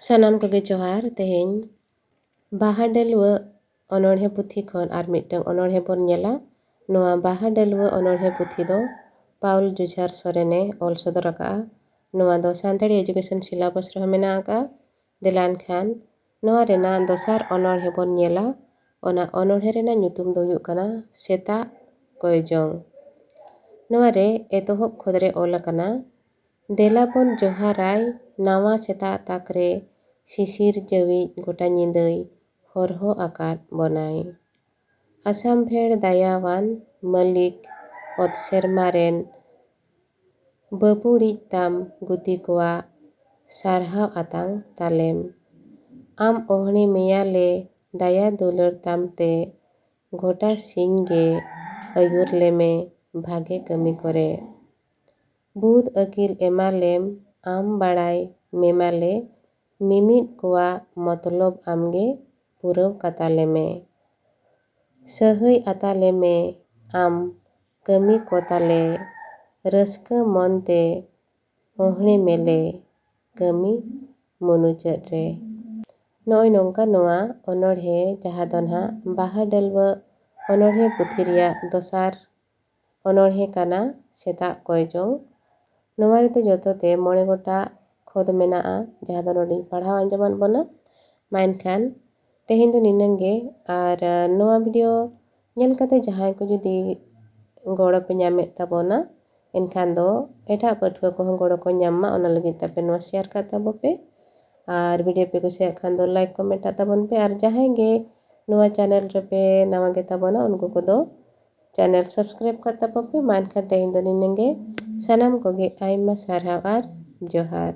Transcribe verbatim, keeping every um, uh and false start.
ᱥᱟᱱᱟᱢ ᱠᱚᱜᱮ ᱡᱚᱦᱟᱨ᱾ ᱛᱮᱦᱮᱧ ᱵᱟᱦᱟ ᱰᱟᱹᱞᱣᱟᱹ ᱚᱱᱚᱬᱦᱮ ᱯᱩᱛᱷᱤ ᱠᱷᱚᱱ ᱟᱨ ᱢᱤᱫᱴᱟᱝ ᱚᱱᱚᱬᱦᱮ ᱵᱚᱱ ᱧᱮᱞᱟ᱾ ᱱᱚᱣᱟ ᱵᱟᱦᱟ ᱰᱟᱹᱞᱣᱟᱹ ᱚᱱᱚᱬᱦᱮ ᱯᱩᱛᱷᱤ ᱫᱚ ᱯᱟᱣᱩᱞ ᱡᱩᱡᱷᱟᱨ ᱥᱚᱨᱮᱱᱮ ᱚᱞ ᱥᱚᱫᱚᱨ ᱟᱠᱟᱫᱼᱟ᱾ ᱱᱚᱣᱟ ᱫᱚ ᱥᱟᱱᱛᱟᱲᱤ education syllabus ᱨᱮᱦᱚᱸ ᱢᱮᱱᱟᱜ ᱟᱠᱟᱫᱼᱟ᱾ ᱫᱮᱞᱟ ᱮᱱᱠᱷᱟᱱ ᱱᱚᱣᱟ ᱨᱮᱱᱟᱜ ᱫᱚᱥᱟᱨ ᱚᱱᱚᱬᱦᱮ ᱵᱚᱱ ᱧᱮᱞᱟ᱾ ᱚᱱᱟ ᱚᱱᱚᱬᱦᱮ ᱨᱮᱱᱟᱜ ᱧᱩᱛᱩᱢ ᱫᱚ ᱦᱩᱭᱩᱜ ᱠᱟᱱᱟ ᱥᱮᱛᱟᱜ ᱠᱚᱭᱡᱚᱝ᱾ ᱱᱚᱣᱟ ᱨᱮ ᱮᱛᱚᱦᱚᱵ ᱠᱷᱚᱸᱫᱽ ᱨᱮ ᱚᱞ ᱟᱠᱟᱱᱟ, ᱫᱮᱞᱟ ᱵᱚᱱ ᱡᱚᱦᱟᱨᱟᱭ ᱱᱟᱣᱟ ᱥᱮᱛᱟᱜ ᱛᱟᱠ ᱨᱮ, ᱥᱤᱥᱤᱨ ᱡᱟᱹᱣᱤᱡ ᱜᱚᱴᱟ ᱧᱤᱫᱟᱹᱭ ᱦᱚᱨᱦᱚ ᱟᱠᱟᱫ ᱵᱚᱱᱟᱭ᱾ ᱟᱥᱟᱢ ᱵᱷᱮᱲ ᱫᱟᱭᱟᱣᱟᱱ ᱢᱟᱹᱞᱤᱠ, ᱚᱛ ᱥᱮᱨᱢᱟ ᱨᱮᱱ ᱵᱟᱹᱵᱩᱲᱤᱡ ᱛᱟᱢ ᱜᱩᱛᱤ ᱠᱚᱣᱟᱜ ᱥᱟᱨᱦᱟᱣ ᱟᱛᱟᱝ ᱛᱟᱞᱮᱢ᱾ ᱟᱢ ᱚᱦᱬᱤ ᱢᱮᱭᱟᱞᱮ ᱫᱟᱭᱟ ᱫᱩᱞᱟᱹᱲ ᱛᱟᱢ ᱛᱮ, ᱜᱚᱴᱟ ᱥᱤᱧ ᱜᱮ ᱟᱹᱭᱩᱨ ᱞᱮᱢᱮ ᱵᱷᱟᱜᱮ ᱠᱟᱹᱢᱤ ᱠᱚᱨᱮ᱾ ᱵᱩᱫ ᱟᱹᱠᱤᱞ ᱮᱢᱟᱞᱮᱢ ᱟᱢ ᱵᱟᱲᱟᱭ ᱢᱮᱢᱟᱞᱮ, ᱢᱤᱢᱤᱫ ᱠᱚᱣᱟᱜ ᱢᱚᱛᱞᱚᱵ ᱟᱢᱜᱮ ᱯᱩᱨᱟᱹᱣ ᱠᱟᱛᱟᱞᱮ ᱢᱮ᱾ ᱥᱟᱹᱦᱟᱹᱭ ᱟᱛᱟᱞᱮ ᱢᱮ ᱟᱢ ᱠᱟᱹᱢᱤ ᱠᱚ ᱛᱟᱞᱮ, ᱨᱟᱹᱥᱠᱟᱹ ᱢᱚᱱ ᱛᱮ ᱚᱦᱬᱮ ᱢᱮᱞᱮ ᱠᱟᱹᱢᱤ ᱢᱩᱱᱩᱪᱟᱹᱫ ᱨᱮ᱾ ᱱᱚᱜᱼᱚᱭ ᱱᱚᱝᱠᱟ ᱱᱚᱣᱟ ᱚᱱᱚᱬᱦᱮ, ᱡᱟᱦᱟᱸ ᱫᱚ ᱱᱟᱦᱟᱜ ᱵᱟᱦᱟ ᱰᱟᱹᱞᱣᱟᱹ ᱚᱱᱚᱬᱦᱮ ᱯᱩᱛᱷᱤ ᱨᱮᱭᱟᱜ ᱫᱚᱥᱟᱨ ᱚᱱᱚᱬᱦᱮ ᱠᱟᱱᱟ ᱥᱮᱛᱟᱜ ᱠᱚᱭᱡᱚᱝ᱾ ᱱᱚᱣᱟ ᱨᱮᱫᱚ ᱡᱚᱛᱚ ᱛᱮ ᱢᱚᱬᱮ ᱜᱚᱴᱟᱝ ᱠᱷᱚᱸᱫᱽ ᱢᱮᱱᱟᱜᱼᱟ, ᱡᱟᱦᱟᱸ ᱫᱚ ᱱᱚᱰᱮᱧ ᱯᱟᱲᱦᱟᱣ ᱟᱸᱡᱚᱢᱟᱫ ᱵᱚᱱᱟ᱾ ᱢᱟ ᱮᱱᱠᱷᱟᱱ ᱛᱮᱦᱮᱧ ᱫᱚ ᱱᱤᱱᱟᱹᱝ ᱜᱮ, ᱟᱨ ᱱᱚᱣᱟ video ᱧᱮᱞ ᱠᱟᱛᱮ ᱡᱟᱦᱟᱸᱭ ᱠᱚ ᱡᱩᱫᱤ ᱜᱚᱲᱚ ᱯᱮ ᱧᱟᱢᱮᱫ ᱛᱟᱵᱚᱱᱟ, ᱮᱱᱠᱷᱟᱱ ᱫᱚ ᱮᱴᱟᱜ ᱯᱟᱹᱴᱷᱩᱣᱟᱹ ᱠᱚᱦᱚᱸ ᱜᱚᱲᱚ ᱠᱚ ᱧᱟᱢ ᱢᱟ, ᱚᱱᱟ ᱞᱟᱹᱜᱤᱫ ᱛᱮ ᱟᱯᱮ ᱱᱚᱣᱟ share ᱠᱟᱜ ᱛᱟᱵᱚ ᱯᱮ᱾ ᱟᱨ video ᱯᱮ ᱠᱩᱥᱤᱭᱟᱜ ᱠᱷᱟᱱ ᱫᱚ like comment ᱟᱜ ᱛᱟᱵᱚᱱ ᱯᱮ, ᱟᱨ ᱡᱟᱦᱟᱸᱭ ᱜᱮ ᱱᱚᱣᱟ channel ᱨᱮᱯᱮ ᱱᱟᱣᱟ ᱜᱮ ᱛᱟᱵᱚᱱᱟ, ᱩᱱᱠᱩ ᱠᱚᱫᱚ channel subscribe ᱠᱟᱜ ᱛᱟᱵᱚ ᱯᱮ᱾ ᱢᱟ ᱮᱱᱠᱷᱟᱱ ᱛᱮᱦᱮᱧ ᱫᱚ ᱱᱤᱱᱟᱹᱝ ᱜᱮ᱾ ᱥᱟᱱᱟᱢ ᱠᱚᱜᱮ ᱟᱭᱢᱟ ᱥᱟᱨᱦᱟᱣ ᱟᱨ ᱡᱚᱦᱟᱨ᱾